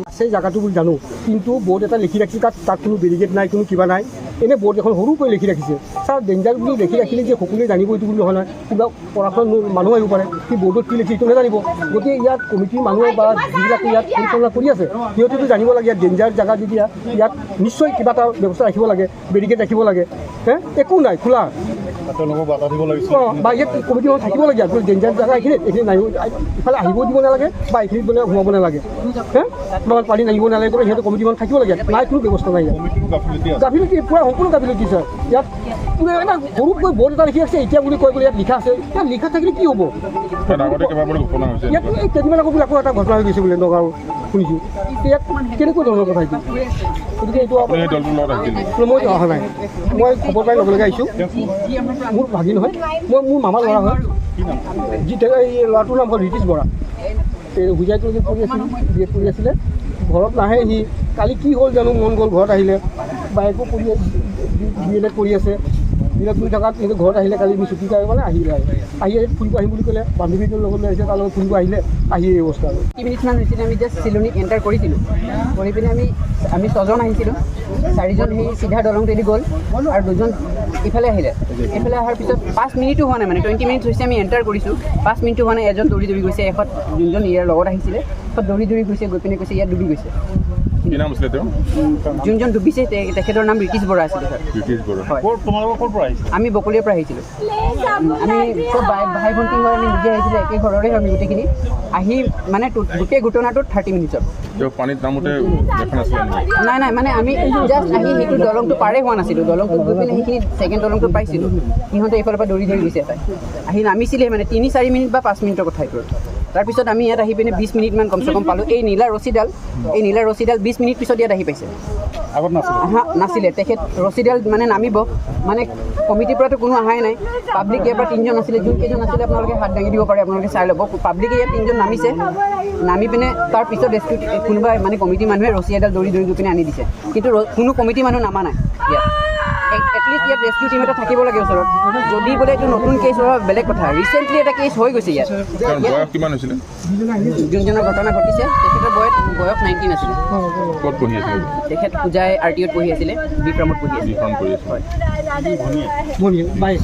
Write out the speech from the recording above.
আছে জেগাটো বুলি জানো, কিন্তু বৰ্ড এটা লিখি ৰাখিছে, তাত কোনো বেৰিকেড নাই, কোনো কিবা নাই। এনেই বৰ্ড এখন সৰুকৈ লিখি ৰাখিছে। ছাৰ, ডেঞ্জাৰ বুলি লিখি ৰাখিলে যে সকলোৱে জানিব এইটো বুলি নহয়, নহয় কিবা পঢ়া মানুহ আহিব পাৰে, সি বৰ্ডত কি লিখি এইটো নাজানিব। গতিকে ইয়াত কমিটিৰ মানুহ বা যিবিলাকে ইয়াত পৰিচালনা কৰি আছে সিহঁতেতো জানিব লাগে ইয়াত ডেঞ্জাৰ জেগা যেতিয়া ইয়াত নিশ্চয় কিবা এটা ব্যৱস্থা ৰাখিব লাগে, বেৰিকেড ৰাখিব লাগে। হে, একো নাই, খোলা। বা ইয়াত কমিটি মানুহ থাকিব লাগে, ডেঞ্জাৰ জেগা এইখিনিত, এইখিনি নামিব, ইফালে আহিব দিব নালাগে বা এইখিনিত বোলে সোমাব নালাগে, হে তোমাৰ পানী নামিব নালাগে, সিহঁতে কমিটি মানুহ থাকিব লাগে। নাই, কোনো ব্যৱস্থা নাই ইয়াত। গাফিলতি, পূৰা সম্পূৰ্ণ গাফিলতি ছাৰ। ইয়াত এটা সৰুকৈ বৰ্ড এটা লিখি আছে এতিয়া বুলি কৈ বোলে ইয়াত লিখা আছে, ইয়াত লিখা থাকিলে কি হ'ব? ইয়াত এই কেইদিনমান আগত বোলে আকৌ এটা ঘটনা হৈ গৈছে বোলে নগাঁও শুনিছোঁ। ইয়াত কেনেকুৱা ধৰণৰ কথা এইটো? গতিকে এইটো মই অহা নাই, মই খবৰ পাই লগে লগে আহিছোঁ। মোৰ ভাগি নহয়, মই মোৰ মামাৰ ল'ৰা হয়। যি এই ল'ৰাটোৰ নাম হ'ল ৰীতিশ বৰা। এই হোজাই কলেজত পঢ়ি আছিল, বি এড কৰি আছিলে। ঘৰত নাহে সি। কালি কি হ'ল জানো, মন গ'ল ঘৰত আহিলে। বায়েকো পঢ়ি বি এল এড কৰি আছে। বি এল এড কৰি থকাত কিন্তু ঘৰত আহিলে কালি ছুটি কাৰণে মানে আহিলে আৰু আহি ফুৰিব আহিম বুলি ক'লে, বান্ধৱীটোৰ লগত লৈ আহিছে, তাৰ লগত ফুৰিব আহিলে, আহি এই অৱস্থা। আৰু 30 মিনিটমান হৈছিলে, আমি জাষ্ট চিলনীত এণ্টাৰ কৰিছিলোঁ। কৰি পিনে আমি ছজন আহিছিলোঁ, চাৰিজন সেই চিধা দলংটোৱেদি গ'ল আৰু দুজন ইফালে আহিলে। এইফালে অহাৰ পিছত 5 মিনিটো হোৱা নাই, মানে 20 মিনিটছ হৈছে আমি এণ্টাৰ কৰিছোঁ, 5 মিনিটো হোৱা নাই, এজন দৌৰি দৌৰি গৈছে। এশত যোনজন ইয়াৰ লগত আহিছিলে, এশত দৌৰি দৌৰি গৈছে, গৈ পিনে কৈছে ইয়াত ডুবি গৈছে। কি নাম আছিলে তেওঁ? যোনজন ডুবিছে তেখেতৰ নাম ৰীতিশ বৰা আছিলে ছাৰ। ৰীতিশ বৰা। হয়। তোমালোকৰ ক'ৰ পৰা আহিছে? আমি বকলিয়াৰ পৰা আহিছিলোঁ। আমি চব ভাই ভণ্টি হয়, আমি নিজে আহিছিলোঁ, একে ঘৰৰে হয় আমি গোটেইখিনি আহি মানে গোটেই ঘটনাটোত 30 মিনিটছত। তেওঁ পানীত নামোতে দেখা নাছিলে নেকি? নাই নাই, মানে আমি জাষ্ট আহি সেইটো দলংটো পাৰেই হোৱা নাছিলোঁ, দলংটো গৈ পিনে সেইখিনি ছেকেণ্ড দলংটো পাইছিলোঁ, সিহঁতে এইফালৰ পৰা দৌৰি দৌৰি গৈছে। এটাই আহি নামিছিলেহে, মানে 3-4 মিনিট বা 5 মিনিটৰ কথা এইটো। তাৰপিছত আমি ইয়াত আহি পিনে 20 মিনিটমান কমচে কম পালোঁ। এই নীলা ৰছীডাল 20 মিনিট পিছত ইয়াত আহি পাইছে। আগত নাছিলে? হা, নাছিলে। তেখেত ৰছীডাল মানে নামিব, মানে কমিটিৰ পৰাতো কোনো অহাই নাই। পাব্লিক ইয়াৰ পৰা তিনিজন আছিলে, যোনকেইজন আছিলে আপোনালোকে হাত দাঙি দিব পাৰে, আপোনালোকে চাই ল'ব। পাব্লিকে ইয়াত তিনিজন নামিছে, নামি পিনে তাৰপিছত ৰেস্কিউ কোনোবাই মানে কমিটিৰ মানুহে ৰছী এডাল দৌৰি দৌৰি গৈ পিনে আনি দিছে। কিন্তু কোনো কমিটিৰ মানুহ নামা নাই ইয়াত। এটলিষ্ট ইয়াত ৰেস্কিউ টীম এটা থাকিব লাগে ওচৰত। যদি বোলে এইটো নতুন কেছ হোৱা বেলেগ কথা, ৰিচেণ্টলি এটা কেছ হৈ গৈছে ইয়াত। তেওঁৰ বয়স কিমান হৈছিলে? যোনজনৰ ঘটনা ঘটিছে তেখেতৰ বয়স 19 আছিলে। ক'ত পঢ়ি আছিলে? তেখেত হোজাই আৰ টি অ'ত পঢ়ি আছিলে, বি ফাৰ্মত পঢ়ি বি আছিলে। ফাৰ্ম কৰি আছিলে। বাই।